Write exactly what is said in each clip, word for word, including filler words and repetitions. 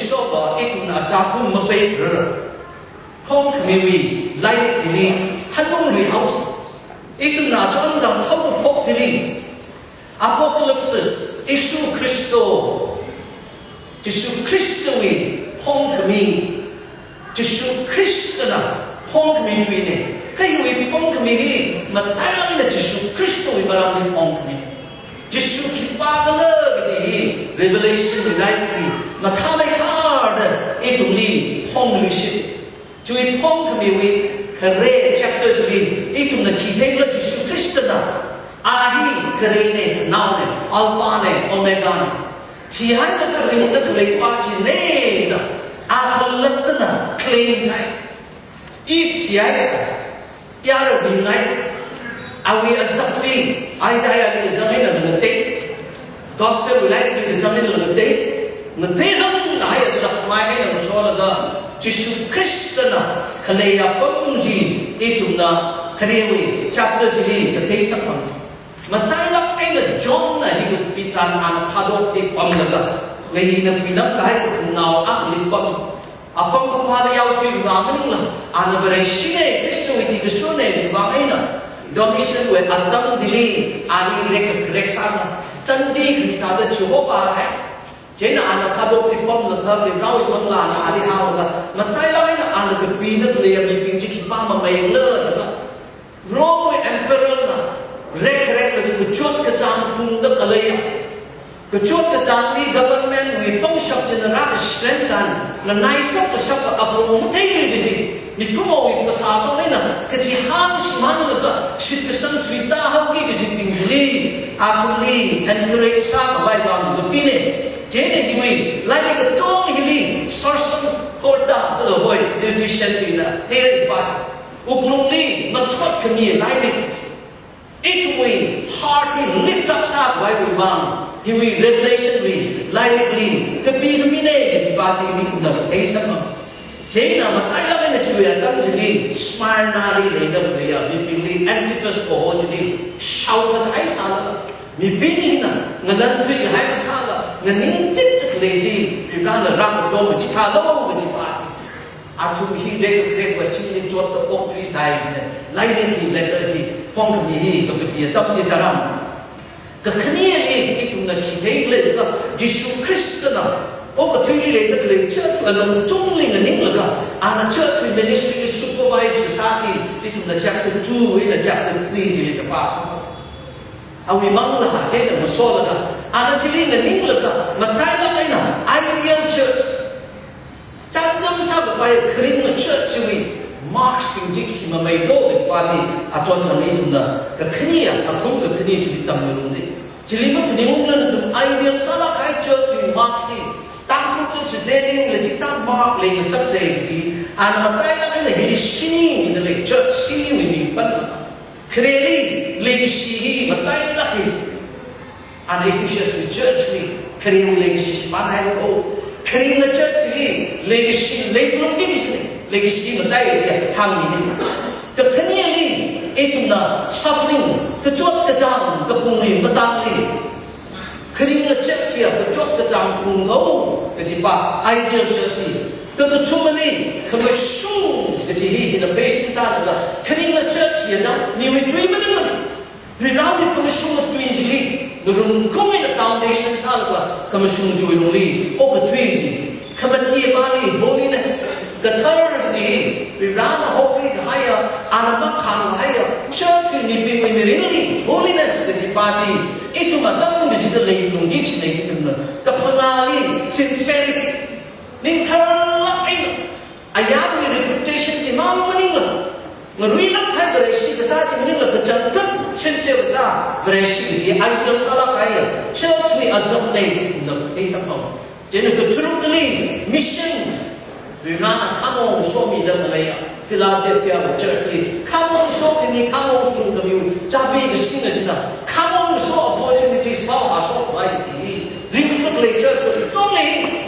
Soba, ithumna achākum mapeikharar. Phongkhamiwui lairik hili hanungluihaosa. Ithumna achon dang haokaphok chili, Apocalypse, Jishu Khrista, Jishu Khristawui phongkhami, Jishu Khristana phongkhami tuina. Kha hiwui phongkhami hi matailāk eina Jishu Khristawui maramli phongkhami. Jishu khipākhala kaji hi Revelation wui lairikli mathāmeikharda ithumli phongluishit. Chiwui phongkhamiwui khare chapter chili ithumna khi theikhala, Jishu Khristana, A hi kharena, naona, Alpha na, Omega na, thihailaga ringda khaleipa china da, A khalattana claim sāi. I thihaisa, I ara ringngai. Awui azak chi Isaiahli kazang eina ngatei, Gospel wui lairikli kazang eina ngatei, ngatei ramhai azak mai eina ngasolaga, Jishu Khristana khalei apam chi ithumna kharewui chapter chili kathei sāpam. Matailāk eina Johnna hi kapichan ana phadokte pamlaga, ngayi na puinam kahai kaphungnao akhali pam. Apam kaphāda yaothuiva maningla, ana Vareshina, Khristawui thikashurna jiwui vang eina, Domitianwui atam chili ani rekkharek sāda, tandi khami thāda chihopa hai. Chieina ana phadokli pamlaga, Varewui manglāna ali hānglaga, matailāk eina ana kapida khalei mibing chi khipā mamei la jiakha, Rome emperorna rekkharek laga kachot kachāng phungda khaleiya, kachot kachāngli government wui pangshap china rākashiren chān, lanai shap kashap apong matheili kaji, mikumowui phasā song eina kachihān shimānlaga shitkasang suita haoki kajibing chili, athumli encourage sākhavai vang kapina. Chieina hiwui lairik katong hili Sursum Corda kala hoi, Ephesian bingna theira jipa, wuklungli mathotkhami lairik. Ithumwui heart hi lift up sākhavaiwui vang, hiwui Revelation wui lairikli kapi khamina kajipa chi ithumna kathei sāpam. Chieina matailāk eina chiwui atam chili Smyrnali leida khaleiya mibingli, Antipas kaho chili shaochanhai sālaga, mibing hina ngalan thuikahai sālaga, nganingtipda khalei chi, Varena rākapam chithālu kajipa hi. Athum hi rekkharekva chili chotda okthuisai hina, lairik hi, letter hi, phongkhami hi kakapi atam chi tharan. Kakhaneli ithumna khi theikhala jiakha, Jishu Khristana okathuili leida khalei church alungli nganinglaga, ana church wui ministry supervise sā chi, ithumna chapter two eina chapter three chili kapā sā. Awui manglā chieina masolaga, ana chili nganinglaga, matailāk eina ideal church, chānjam sākapai kharinga church chiwui marks bing chi khi mamei do kajipa chi, achon dang ithumna kakhane, akhum kakhane chili tamngarumda. Chili maphaningunglana, athum ideal sālāk kahai church wui marks chi, Tangkhul church Delhili chithā mark leingasaksa kaji, ana matailāk eina hili shini dalei, church shiniwui ming pān. Khareli leikashi hi matailāk hi. Ana Ephesus wui church li kharewui leikashi shimānhaira. Kharinga church li leikashi, leiphalungki kaji, leikashi matai chi hāngmina. Kakhaneli ithumna suffering, kachot kachāng kaphungwui matangli, kharinga church hiya kachot kachāng phungkahai kajipa ideal church hi. Kakathumali khamashung kaji hi, hina patient sālaga, kharinga church hiya jang miwui tui maningmana. Varewui khamashunga tui chili ngarumkhuilaga foundation sālaga, khamashunga tui lungli okathui chi khamachee pali holiness, kathar kaji, Varena hokhuikahaiya, ana makhānhaiya, church wui mibingwui mirinli holiness kajipa chi ithum atam kachida leilungki kachina chi ithumna kaphangāli sincerity, ningtharlāk eina, ayarwui reputation chimang maningla, ngaruilāk kahai Vareshi kasā chi maningla, kachangkhat sincere kasā Vareshi kaji ideal sālāk kahai church wui azak lei chi ithumna kathei sāpam. Chieina katharukli mission, Varena khamong somida khaleiya Philadelphia wui church li khamong sokhami, khamong sungkhami, chabi kasingna china khamong so opportunities pao ha sokhavai chi, ringda khalei church wui tongli,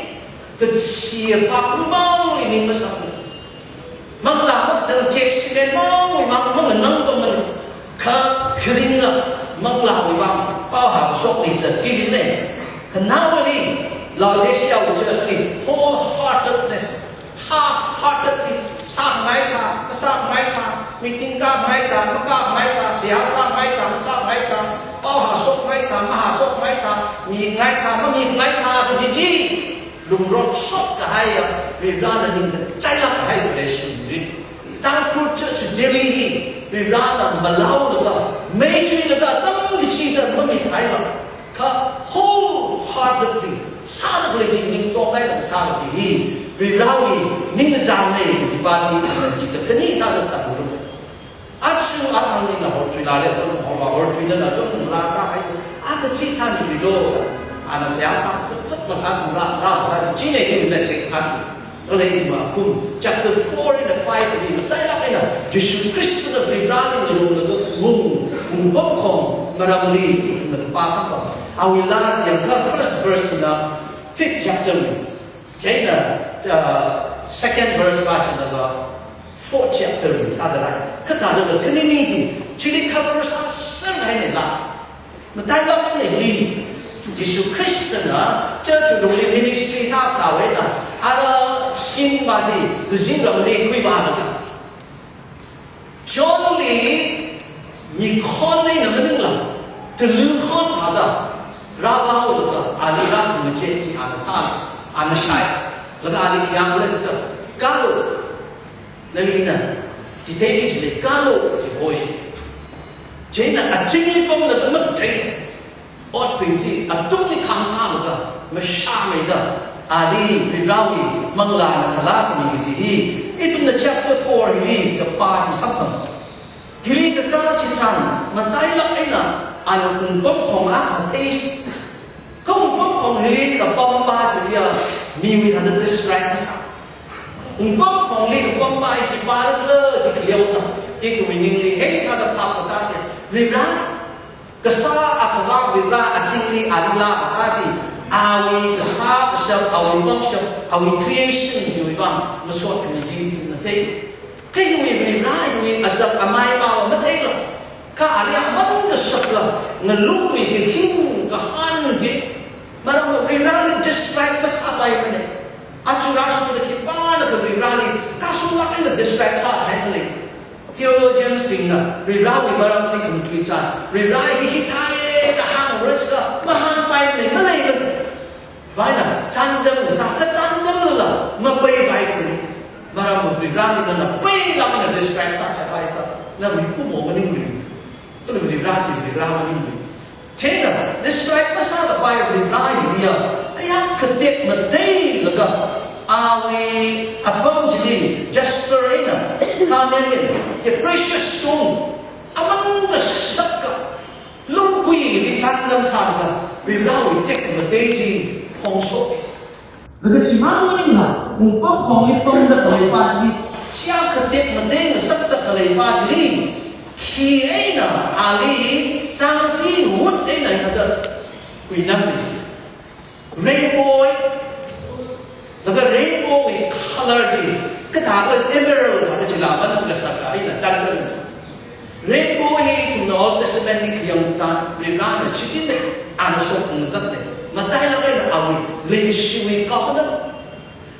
kachiya pākhu mangli ning masāmi. Manglā makazang chek cement mangwui mang manganang pamana. Kha kharinga manglāwui vang pao ha kashok leisāki kajina. Khanaowali Laodicea wui church li wholeheartedness, half-heartedly, sāngaitha, masāngaitha, meeting kāngaitha, makāngaitha, seihā sāngaitha, masāngaitha, pao hāshokngaitha, mahāshokngaitha, mingaitha, mamingaitha kaji chi, lungrot shot kahaiya, Varivarana ningda chailāk kahai relation ri. Tangkhul church Delhi hi, Varivarana malaolaga, meichuilaga, tangkachida mamithailang. Kha wholeheartedly, sāda khalei chi ningtongngaida sāda chi hi, Varivarawui ningkachāngnei kaji pa chi, chi kakhane sāda tāngarum. Achu athang ningla horthuilale, athang horwa horthuilala, athang la sāhai, a kachi sāmiluilo, ana seihā sā, chak chak maka thang la, la sā, chi nei ni message achu. Kala ithum akhum, chapter four eina five li matailāk eina, Jishu Khristana Varivarali ngalunglaga khaung, wungpamkhong maramli ithumna pāsangpa. Awui laa yangkha first verse na fifth chapter li. Chieina, uh, second verse pāshilala fourth chapter li sāda lei. Kathāda khanini hi, chili cover sāsang haine laa. Matailāk eina hili, Jishu Khristana church lungli ministry sāsāwui eina, ara sin ba chi, kazingramli khuivālaga. Johnli mikhon eina maningla, tulu khon thāda, rāvaolaga, ali rākhangachei chi ana sāla, ana shai. Laga ali khi hāngla jiakha, "Kālu, nalina chitheili chili kālu," chi voice. Chieina azingli pamlaga machei. Otbing chi atungli khangkālaga, mashāmeida, ali Varivarawui manglāna khalā khami kaji hi, ithumna chapter four hili kapā chi samphang. Hili kakā chitharan, matailāk eina, ana wungpamkhong akha theisi. Kha wungpamkhong hili kapam pa chiya, miwui hāngda describe masā. Wungpamkhongli kapam pa hi khipālala chi khaleo da, ithumwui ningli heng sāda phap katā chi, Varivara. Kasā akhavā Varivara azingli alila kasā chi, awui kasā kashap, awui pangshap, awui creation chiwui vang masot khami chi ithumna thei. Kha hiwui Varivara hiwui azak amai pao matheila. Kha ali aman kashapla, ngalungwui kahing kahān chi. Maram Varivarali describe masāpaimane. Achu rāshungda khipānakha Varivarali, kashunglāk eina describe sāhai malei. Theologians bingna, Varivarawui maramli khamatui sā, Varivara hi hithāi da hāngra jiakha, mahāngpaimane, maleimane. Vaina, chānjam kasā, kachānjamla, mapeipai kuni. Maram Varivarali nana peilāk eina describe sāshapaiakha, na mikumo maningri. Kha Varivara chi Varivara maningri. Chieina, describe masākapai Varivara hiya, ayākha tekmateilaga, awui apam chili, jasper eina, carnelian, a precious stone, aman kashapka, lungkuili chānjam sālaga, Varivarawui tekmatei chi phongshok. Laga chimang maningla, wungpamkhongli pamda khalei pa chi, chiyākha tekmatei ngasakda khalei pa chili, khi eina ali chāngsi ngut eina hithāda kuinamde chi. Rainbow, laga rainbow wui color chi, kathāda emerald thāda chila man ngasaka eina chānjam ngasaka. Rainbow hi ithumna Old Testament li khayang chān, Varivarana shichinda, ana shokngasakne. Matailāk eina awui, leishiwui covenant.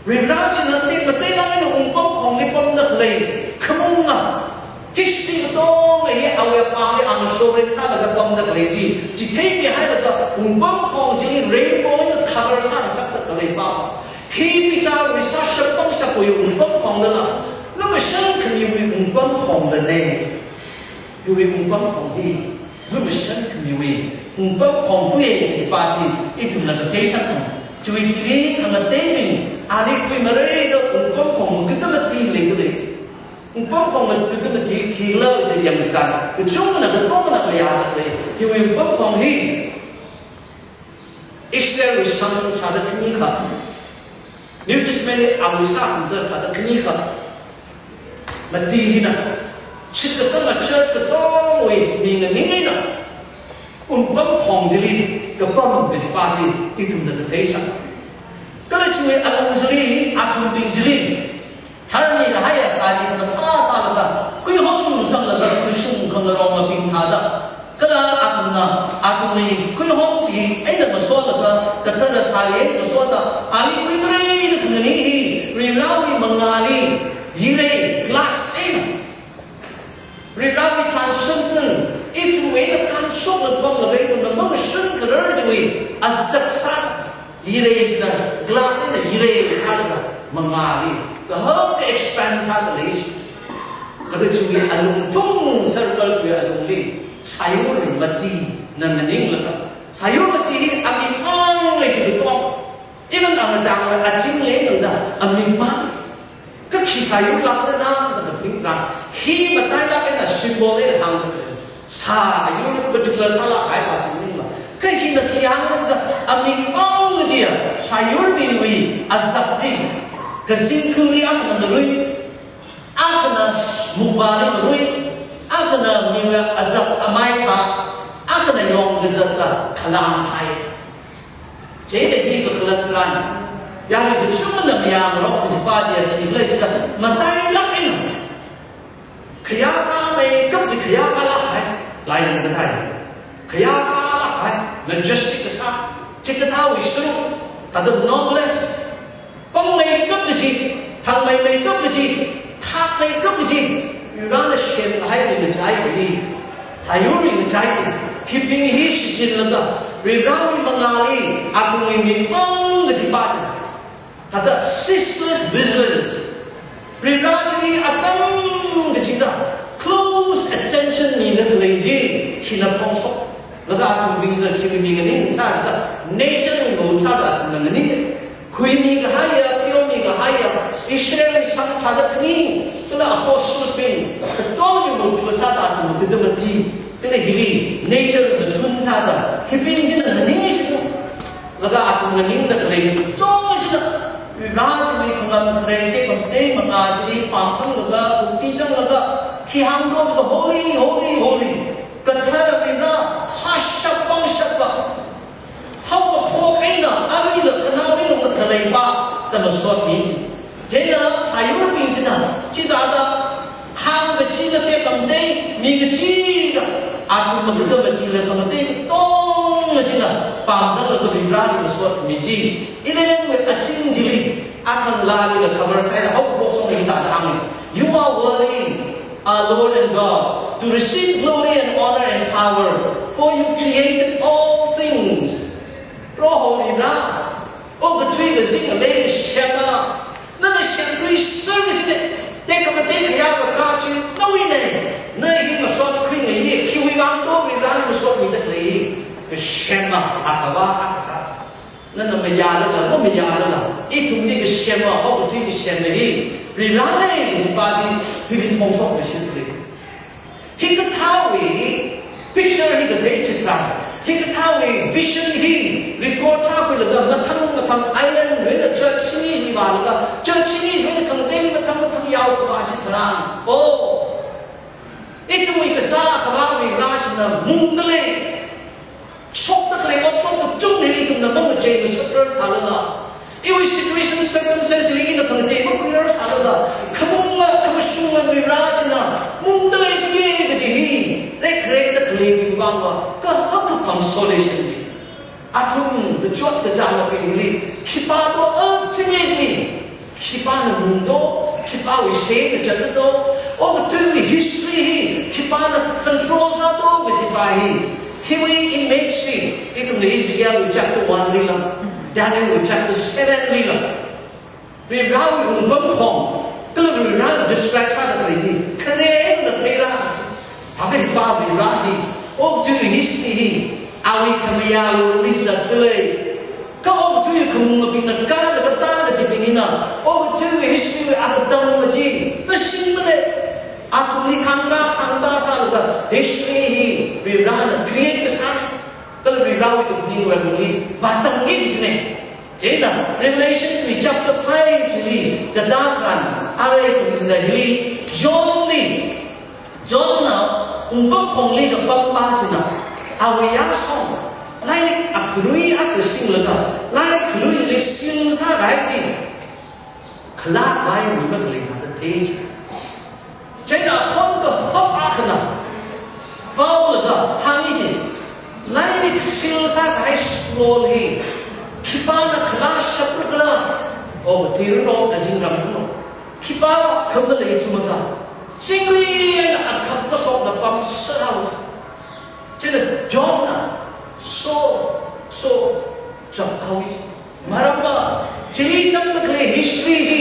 Varivara china tekmateilāk eina wungpamkhongli pamda khalei, khamunga. History katonga hi awui apāngli ana sovereign sālaga pamda khalei chi, chitheimihailaga wungpamkhong chili rainbow eina cover sāngasakda khalei pa. Hi michāwui sāshap pangshapwui wungpamkhong dala, lumashan khamiwui wungpamkhong dane. Hiwui wungpamkhong hi, lumashan khamiwui wungpamkhong fue kaji pa chi, ithumna kathei sākha. Chiwui chili khangateibing, ali khuimareida wungpamkhong katamati leidalei. Wungpamkhong katamati khikhala da yangsan, kachungana katongana mayāda lei. Hiwui wungpamkhong hi, Israelwui shang thāda khani kha. New Testament li awui sākhangatha thāda khani kha. Mati hina. Shitkasanga church katongwui mi nganing eina wungpamkhong chili kapam kaji pa chi ithumna kathei sā. Kala chiwui alung chili, athumbing chili, tharmi kahaiya sāli kaphā sālaga, kuihom sanglaga, kuishung khangarong abing thāda, Thāda athumna, athumli khuihom chi eina masotlaga, kathara sāli eina masotda, ali khuimareida khanganei hi, Varivarawui mangāli, yirei, glass eina. Varivarawui transcendent, ithumwui eina transcend pamlaga ithumna mamashun kharar chiwui, azak sā, yirei china, glass eina yirei sālaga, mangāli, kahaka expand sāda lei chi. Laga chiwui alung thung circle chiwui alungli, sāyur mati na maninglaga. Sāyur mati hi amipāng lei chi tong. Even amachang aching lei nangda amipāng. Kha khi sāyur lāk na na na ping zang. Hi matailāk eina symbol eina hāngda. Sāyur particular sālāk kahai pa chi maningla. Kha hina khi hāngda amipāng chiya, sāyur miwui azak chi. Kazing khuli akhana ngarui. Akhana mukvāli ngarui, akhana miwui azak amai thā, akhana yong kazatla khalang thai. Chieina hi kakhalat tharan, yāli kachungana mayāngarok kajipa chiya khikhala chida, matailāk eina. Khayākā meikap chi khayākālāk hai, lainung kathai. Khayākālāk hai, majestic kasā, chikathāwui sāruk, thāda noblest, pangmeikap kaji, thangmei meikap kaji, thakmeikap kaji, Varivarana semkahai ringkachai hili, sāyur ringkachai, hibing hi shichinlaga, Varivarawui mangāli, athumwui mipāng kajipa. Thāda ceaseless vigilance. Varivara chili atam kachida, close attention mida khalei chi, hina phongshok. Laga athumbingna chili mi nganing sāda, nature wui maun sāda athumna nganing. Huimi kahaiya, pheomi kahaiya, Israelli sang thāda khani, kala apostles bing, katonga chi maun sāda athum kida mati, kala hili, nature na chun sāda, hibing china nganing sāda, laga athum nganingda khalei chong china, Varivarali khangam kharei tekhamatei mangā chili pamsanglaga, bhakti changlaga, khi hāngdo jiakha holy, holy, holy. Kathara Varivara, sāshap pangshapa. Haokaphok eina, aruila khanao eina khaleipa, da masotmi chi. Chieina sāyurbing china, chithāda, hāngkachida tekhamatei, mikachida, athum makada matila khamatei katonga china, pamsanglaga Varivarali masotmi chi. Eleven wui aching chili, akhanglālila cover sāhaida haokaphok song hithāda hāngi. You are worthy, our Lord and God, to receive glory and honor and power, for you created all things. Proho Varivara, okathui kazing ngalei semma, nana semkhui service ne, tekhamatei khayākā kachi nawuine, na hi masotkhui ngayi, khiwui vangdo Varivarana masotmida khalei, kasemma, akhavā, akazā. Nana mayālala, mamayālala, ithumli kasemma, okathui kasemma hi, Varivarane, kajipa chi, hili phongshok kashit lei. Hikathāwui picture hi kathei chitharan, hikathāwui vision hi record sākhuilaga mathang mathang island wui eina church shini shini vālaga, church shini wui eina khangateili mathang mathang yaokhavā chitharan. Oh, ithumwui kasā akhavā Varivara china mungda lei. Shokda khalei otshot kachungli ithumna mamachei masakrar sālala, iwui situation circumstance li ina khangachei makhuirar sālala, khamunga khamashunga Varivara china mungda lei kaji hi, rekrekda khalei vang va, kahaka consolation ni. Athum kachot kachāng apili, khipā to a tingeni. Khipāna mungdo, khipāwui sena chatdo, okathuiwui history hi, khipāna control sādo kajipa hi. Hiwui image hi, ithumna Ezekiel chapter one lila, Daniel chapter seven lila. Varivarawui wungpamkhong, kala Varivarana describe sāda khalei chi, kharena theira. Hapei pa Varivara hi, okathui history hi, awui khamayā lungli zatda lei. Kha okathui khamungabingna kala katā kachibing hina, okathui history wui akadang maji, mashingda lei. Athumli khangda, khangda sālaga, history hi, Varivarana create kasā, kala Varivarawui kaphaning wui alungli vātangki kajine. Chieina, Revelation wui chapter five chili, katā tharan, arui ithumna hili, Johnli, Johnna wungpamkhongli kapampa china, awui yāshong, lairik akharui akha singlaga, lairik kharuili sing sākahai chi, khalākvai mi makhalei thāda thei chi. Chieina akhon kahop akhana, vaolaga hāngi Lairik seal sākahai scroll hi khipāna khalā shapra khala, o, tirno kazingram no. Khipākha malei ithumna. Chingri eina akham masokna pamsāhaowa. Chieina Johnna so, so, chaphaowa. Maramva, chili changda khalei history chi,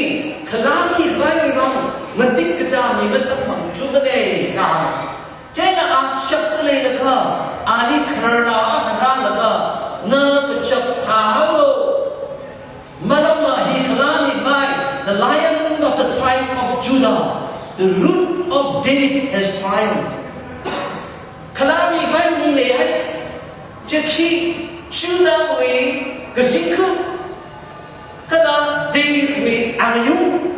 khalā mikhavai vang, matik kachā mi masāmang chukane ka. Chieina a shapda leilakha, ali khararna akha rālaga, na kachap thāhaolu. Maramva hi khalā mikhavai, the Lion of the tribe of Judah, the Root of David has triumphed. Khalā mikhavai mi leihai, chi khi Judahwui kazingkha, kala Davidwui angayung.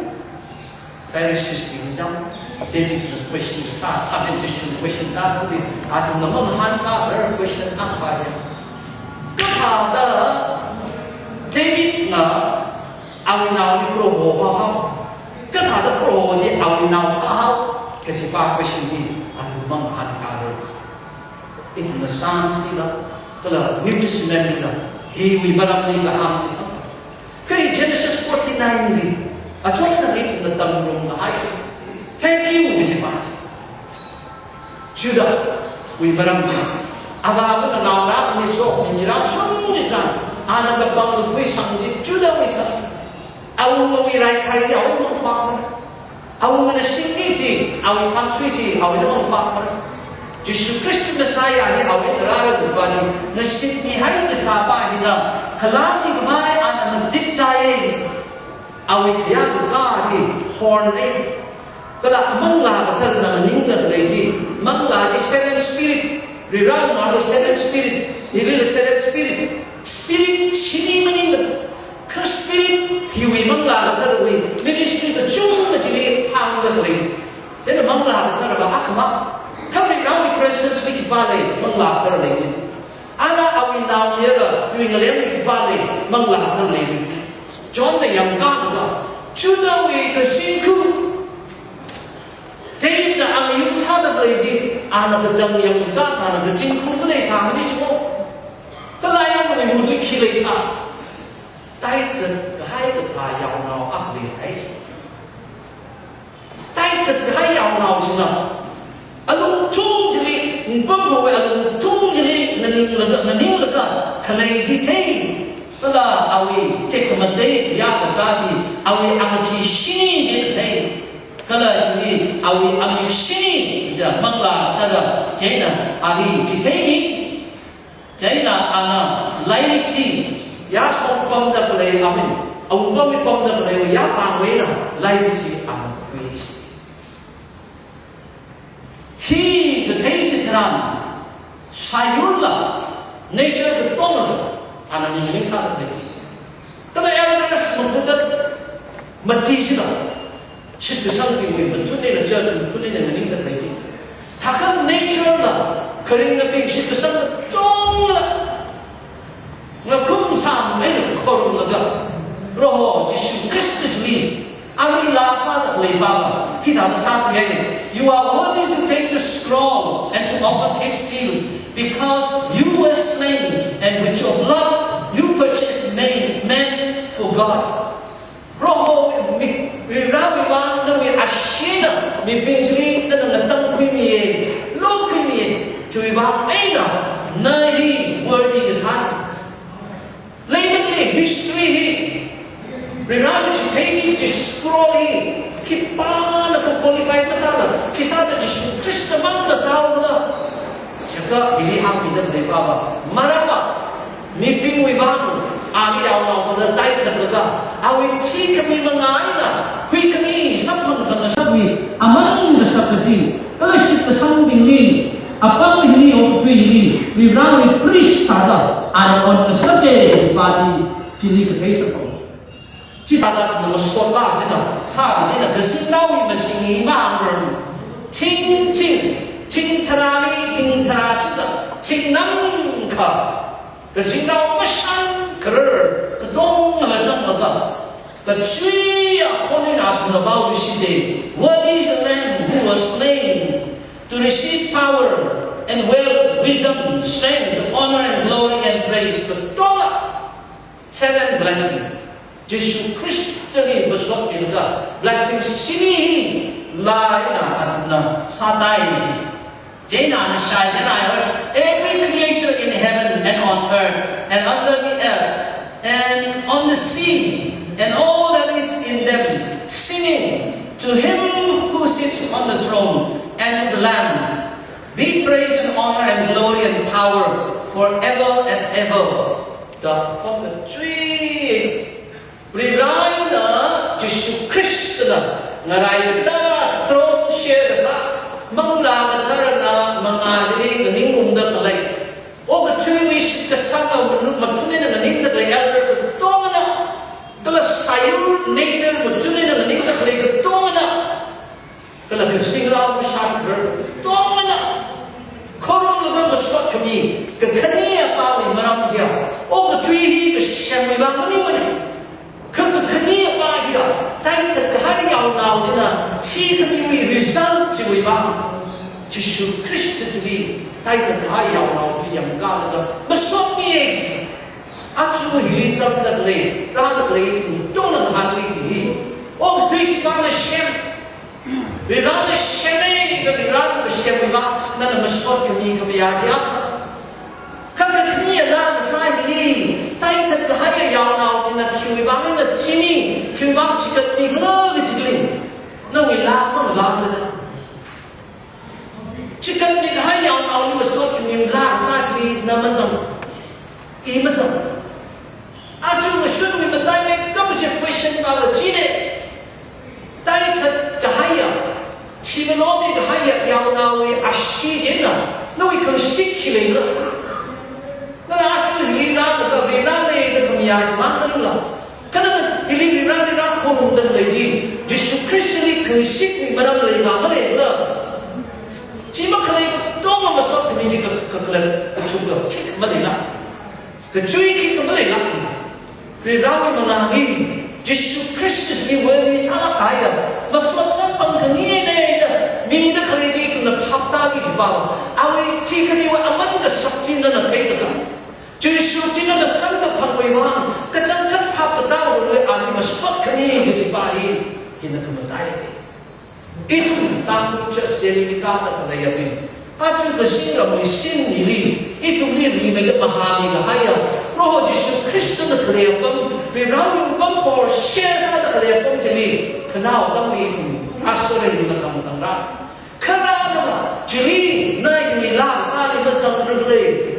Pharisees bing zang, Davidna question sā, aben Jishuna question sā, athumna mangahānkārar question akha pa chi. Kathāda Davidna awui naoli Proho hao, kathāda Proho chi awui nao sāhao, kaji pa question chi athum mangahānkārar. Ithumna Psalms lila, kala New Testament lila, hiwui maramli kahāng chi sā. Kha Genesis forty-nine li, achon tangli ithumna tamrumkahai. Thank you, kaji pa chi. Judahwui maram chi. Avāvana naongarā khani shokmi, mirā shungmi sā, ana kapangkhui sangli Judahwui sā. Awungawui raikhai chi awungana pangmana. Awungana shimmi chi, awui khāngshui chi, awuina mangpakmara. Jishu Khrista Messiah hi awui ngarāra kaji pa chi, na shimmi hai kasā pa hina, khalā mikhavai ana matik chāya. Awui khayā kakā chi, horn lei. Kala Manglā Katharana maningda khalei chi, Manglā chi seven spirit, Varivarāna seven spirit, hilila seven spirit, spirit shini maningda. Kha Spirit hiwui Manglā Katharawui ministry kachungkha chili hāngda khalei. Chieina Manglā Kathara va akhama. Kha Varivarāwui presence li khipā lei, Manglā Kathara lei. Ana awui naomayara, iwui ngalemli khipā lei, Manglā Kathara lei. Johnna yangkālaga, Judahwui kazingkha, Davidna angayung sāda khalei chi, ana kazang yangkā, ana kazingkha maleisāmana chimo. Kala yangmei mutli khi leisā. Taizat kahai kathā yaonao akha leisai. Taizat kahai yaonao china alungthung chili, ngpamkhawui alungthung chili, nganinglaga, nganinglaga khalei chi thei. Kala awui tekhamatei khayā kakā chi, awui angachee shini china thei. Kala chili awui amik shini chi Manglā Kathara china ali chitheimi chi. Chieina ana lairik chi, yāshong pamda khalei, I mean, awungpamli pamda khaleiwui yāpāngwui eina lairik chi ana khui chi. Hi kathei chitharan, sāyurla, nature katongla, ana mi nganing sāda khalei chi. Kala elders makutat mati chila, shitkasangbingwui mathut eina, church mathut eina nganingda khalei chi. Thākha nature la, kharingnabing shitkasang katongla, ngakhum sāmei eina khorumlaga, Proho Jishu Khrista chili, ali laa sāda khalei pa va, hithāda sāthuihaine. You are worthy to take the scroll and to open its seals, because you were slain, and with your blood you purchased men, men for God. Proho mi, Varivarāwui vang nawui asheena mibing chili nana ngatangkhuimiye, lokhuimiye, chiwui vang eina na hi worthy kasāna. Leilakle history hi, Varivarāna chitheimi chi scroll hi, khipānakha qualify masāla, khisāda Jishu Khrista mangna sāhaoda. Chaka hili hāngmida khalei pa va, maramva, mibingwui vang, ali yaonao kala taizatlaga, awui thikhami manga eina, huikhami samphang khangasak, aman ngasak kaji, kala shitkasangbingli, apam hili okathui hili, Varivarāwui priest sāda, ana onngasake kaji pa chi, chili kathei sāpam. Chithāda khangasak la china, sā china, kazingnaowui mashing hi maangran. Thing, thing, thing tharāli, thing tharā shida, thing nangkha. Kazingnao mashan kharar, katongla zanglaga, kachuiya khon eina apna vaoshide, "Worthy is the Lamb who was slain to receive power and wealth, wisdom, strength, honor and glory and praise, katonga seven blessings. Jishu Khristali masotmilaga blessing shini hi laa eina athumna sātai ji. Chieina ana shāi, then I heard every creature in heaven and on earth and under the earth and on the sea and all that is in them, singing, "To him who sits on the throne and to the Lamb be praise and honor and glory and power forever and ever." Da pong da chui. Varivarana Jishu Khristana ngaraikathā throne share kasā, Manglā Katharana mangā chili nganingungda khalei, okathuiwui shitkasanga manu mathun eina nganingda khalei elder katongana, kala sāyur nature mathun eina nganingda khalei katongana, kala kazingrao mashānkharar katongana khorumlaga masotkhami kakhane apāwui maram hiya, okathui hi kasemwui vang maningmana. Kha kakhane apā hiya, taithatkahai yaonao china thikhamiwui result chiwui vang, Jishu Khrista chili taithatkahai yaonao chili yangkālaga masotmiya ji. Aja hili samda khalei, rāda khalei ithum katongana ngahānki kaji hi, okathui khipāna sem, Varivarana sema da, Varivarana kasemwui vang nana masotkhami kapaiya ji akha. Kha kakhane laa kasā hili, taithatkahai yaonao china khiwui vang eina chimi, khiwui vang chikatmi khala kaji chili, nawui laa mang vang kasā. Chikatmikahai yaonaoli masotkhami laa kasā chili na mazang, i mazang. Aja ngashunwui mataimeikap kaji question pāva china. Taithatkahaiya, thimanomi kahaiya yaonaowui ashee china nawui khangashik khi leila? Nana aja hili rālaga Varivarali da khamayā chimang maningla, kha nana hili Varivarali rākhorumda khalei chi, Jishu Khristali khangashikmi maram leiva maleila? Chi makhalei katonga masotkhami chi ka, kakhalat kachungkha khikha maleila? Kachui khikha maleila? Varivarawui mangāli, Jishu Khristali worthy sālāk kahaiya masot samphang khani eina da mida khalei chi ithumna phaptāki kajiva, awui thikhamiwui aman kasak chi nana theida kha, Jishu china kasang kaphangwui vang kachangkhat phap katāwui ali masot khani kajiva hi, hina khamataina. Ithum Tangkhul Church Delhi li kāda khaleiyabing, aja kazingramwui shinli ithumli rimeida mahāmi kahaiya Proho Jishu Khristana khalei apam, Varivarawui apam por share sāda khalei apam chili, khanao atamli ithum rāsāra, hina khamtang rā. Kha rānala, chili na hili laa kasāli mazangra khalei chi.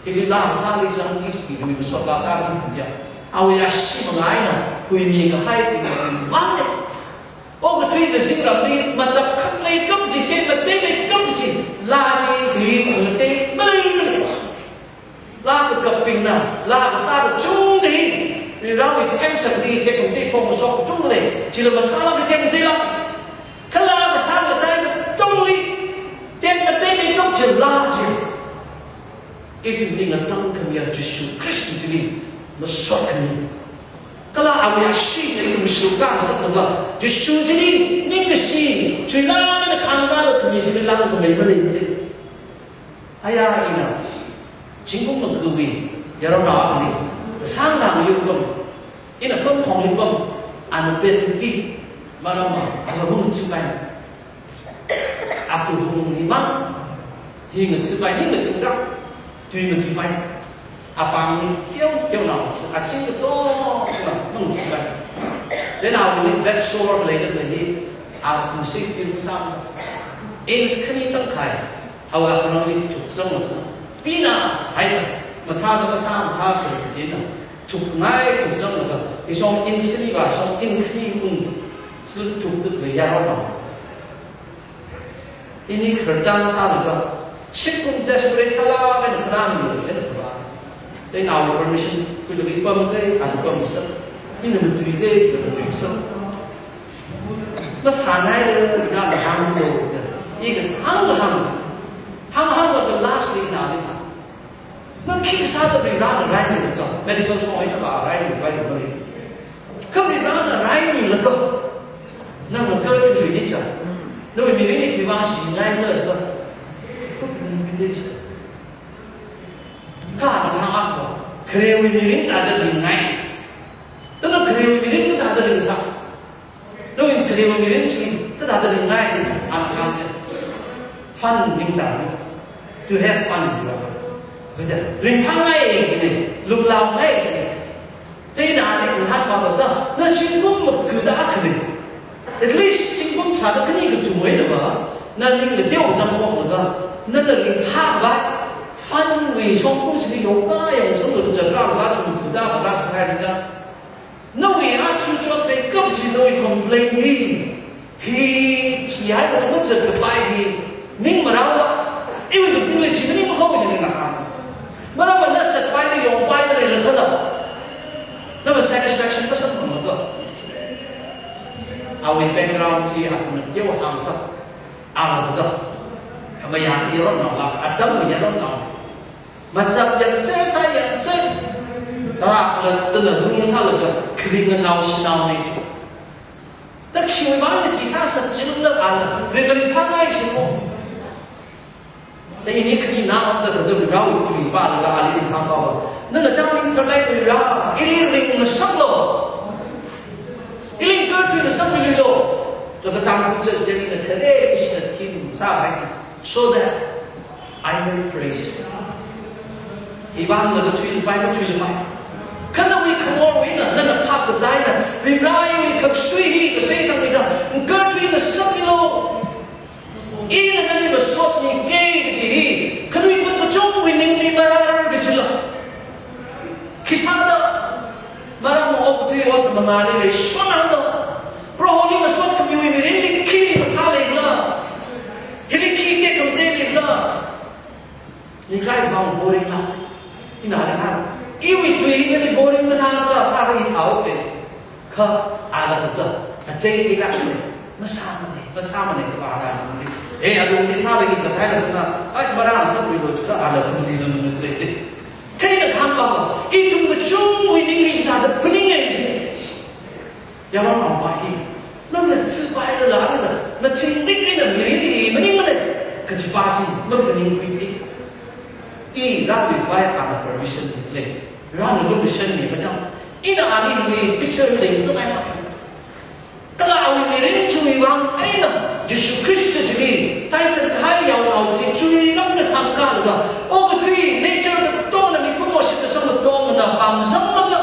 Hili laa kasāli zangki kaji hi masot kasā hi kaja, awui ashee mangā eina huimi kahai hi mang lei. Okathui kazingramli matap khangateikap chi, tekmateimeikap chi, laa chi hili khangatei maleimana. Laa kakapbingna laa kasā kachungkha hi, Varivarawui themsakli tekmatei phongkashok kachungkha lei, chila mathālāk tekmateilāk. Kha laa kasā matai katongli tekmateimeikap chi laa chi. Ithumli ngatangkhamiya Jishu Khrista chili masotkhami. Kala awui ashee chili ithum shurkang sālaga, Jishu chili ningkashi, chuilāmeida khangkālaga khami chili langkhamei maleimana. Aya ina, zingkum mangkawui yaronao akhali, kasāngna mayarpam, ina pamkhong hipam, ana petluki, maramva, ana mung chipai. Apu hung himang, hi ngachipai, hi ngachingra, tui ngachipai. Apam hi teoteona, aching katongna mung chipai. Chieina awui bed sore leida khalei hi, aphungsi film sā. Inch khani tangkhai, awui akhanangli thuk zanglaga, pina haida, mathāda kasā mathā khalei kajina, thukngai thuk zanglaga, ishong inch khani va, ishong inch khani ung, sāthukda khalei yaronao. Ini khararchān sālaga, shitkum desperate sālaga, ina kharān ina kharā. Chieina awui permission khuilaga ipam kei, ana pamsa. Ina matuikei, ina matuisa. Masāngaida, ina hānglo, i kasā hāng hāng. Hāng hānglaga lastli ina hāng. Na khi sāda Varivarana raimilaga, medical song eina va raimi, raimi maleimana. Kha Varivarana raimilaga, nana kha khalei ni cha. Nawui mirinli khi vāshingaina cha. Kha ana hāng akha, kharewui mirin thāda ringngai. Thāda kharewui mirin thāda ringsa. Nawui kharewui mirin chi thāda ringngai, ana hāng. Fun ningchāng. To have fun. Ringphāngai chi, lumlaongai chi. Theinali ngahān mabata, na zingkum makuda akhali. At least zingkum sāda khani kachungmeida va, na ning kateo zangkhoklaga, nana ringphākhavai, fun wui shongfa sili yongda yongzanglaga chatra va chungkuda va sāhaida. Nawui achu chotmeikap chi nawui complain hi. Hi, chihailaga mazatkapai hi, ning marāla, iwui tupungli chi maningmahao jina hāng. Maramva na zatpaili yongpai maleilakhala, nava satisfaction masamphangmada. Awui background chi athumna teohāngkha, ala thāda. Khamayā yaronnao la, atam yaronnao. Mazap yangser sā yangser. Kala tala rung sālaga, kharing nganao shanao nei. Da khiwui vang na chi sāsā chilumla ala, ringphāngai chi mo. Da ini khani na ongda da da rao tui ba la ali ringphāngai ba. Nana chang ning tharlai ra, ili ringngasaklo. Ili karthuingasakmiluilo. Da katang kum sa sida ina khare ishina thim sāpai. So that I will praise you. Ivangla kachuilapai, kachuilapai. Kha nawui khamorwui eina, nana phap kadaina, Varewui khaksui hi kasai sangmida, ngarthui ngasakmilo. Ina nali masotmike kaji hi, khanuithot kachungwui ningli marārar kasila. Khisāda, maram okathui ot mangāli leishonda. Proholi masot khamiwui mirinli khi mathā leila. Hili khi tekhamatei leila. Nikai vang boring la. Ina da hāng. Iwui tui nali boring masāla sāra ithao pe. Kha ala thāda. Achei thila se. Masāmane, masāmane kaba ala nali. Eh, alungli sāra i zathaila na. Ai, marāsakmilo chida ala thumli na nunuk le. Kha ina kahāng ba, ithum kachungwui ningli sāda phaninge chi. Yaronnaopa hi, nana zipailala, nana, na chingrik eina mirinli maningmane, kajipa chi, maphaningkhuithei. I rāluivai ana permission le, rālu permission ni machang. Ina ali hi picture le sāngai ma. Kala awui mirin chiwui vang eina, Jesu Khrista chili, taichan kahai yaonao chili, chiwui lamda khangkālaga, okathui nature katongna mikumo shitkasamna tongna pamzanglaga,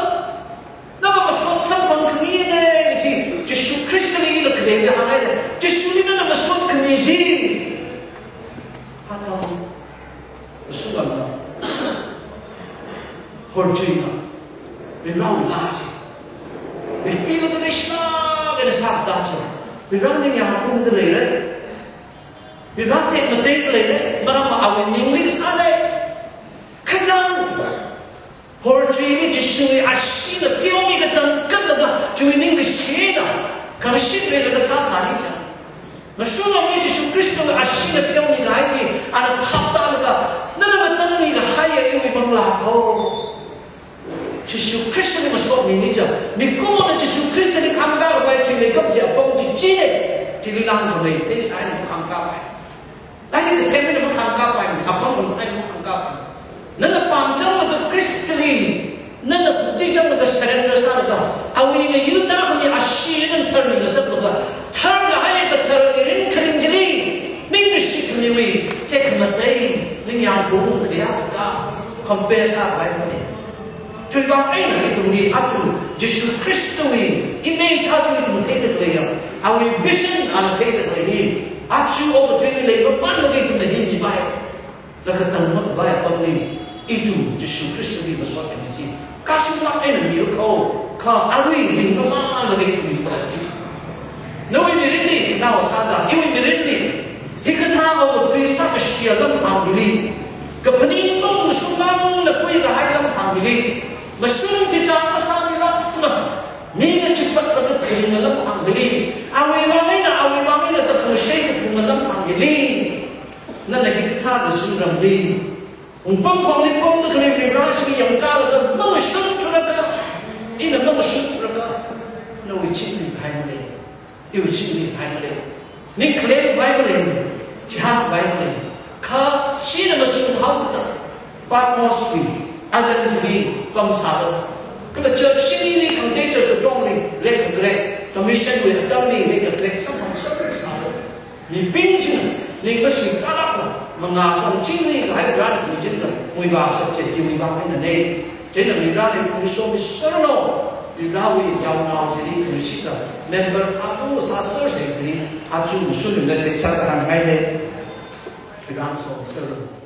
nava masot samphang khamine kaji, Jesu Khristali ila khalei hāngngaile, Jesuli nana masot khami chi. Atam, masulamna, horchuina, Varewui laa chi. Mipilaga leishina, leisā ta chi. Varena ningyāng pungda leire. Vare tekmateida leire, maramva awui ningli sāle. Kachang, horchuili Jesuwui asheena pheomi kachangkhatlaga, chiwui ningli shida, khamashit leilaga sāsāni cha. Mashunga mi Jesu Khristawui asheena pheomi kahai chi, ana phaptālaga, nana matanmi kahaiya iwui manglā kho. Jesu Khristali masotmini cha, mikumona Jesu Khristali khangkākhavai chi leikap chi apong chi chine, chili langkhamei, theisai na khangkāpai. Lairik kathemna makhangkāpai, apam kathei makhangkāpai. Nana pamchanglaga Khristali, nana pukchichanglaga surrender sālaga, awui ngayurda khami ashee nana tharmi ngasaklaga, tharkahai kathar mirin kharing chili, ningkashi khamiwui, tekhamatei, ningyāng pung khayā kata, compare sākhavai mane. Chiwui vang eina ithumli aja Jesu Khristawui image aja ithum theida khaleiya, awui vision ana theida khalei hi, aja okathuili leimamānlaga ithumna hi mipai. Laga tangmakhavai apamli, ithum Jesu Khristawui masot khami chi, kashunglāk eina milu kho, kha arui ringmamānlaga ithum hi chi. Nawui mirinli, nao sāda, iwui mirinli, hikathā okathui sākashiya lamhāng hili, kaphaning mashungmang na khuikahai lamhāng hili, mashung bichar masāmilākla, mina chipatlaga kharing lamhāng hili, awui vang eina, awui vang eina takhangshei kaphunga lamhāng hili, nana hikathā kazingramli, wungpamkhongli pamda khalei Vare chi yangkālaga, mamashung thuraka, ina mamashung thuraka, nawui chingri kahai malei. Iwui chingri kahai malei. Ning khalei vai malei. Chihān vai malei. Kha China mashun haokida, Patmoswui island chili pamsāda, kala church shinili khangatei church katongli, red kha red, commissionwui atamli red kha red, samphang samphang sāda, mibing china ning mashun tālākla, mangā song chingli kahai grant mi china, muiva subject chi muiva mina ne. China Varivarali khumiso mi serlo, Varivarawui yaonao chili khumisita, member alu sāser sei chili, achu mashun message sāda hāngngai ne. Varivara soserlo.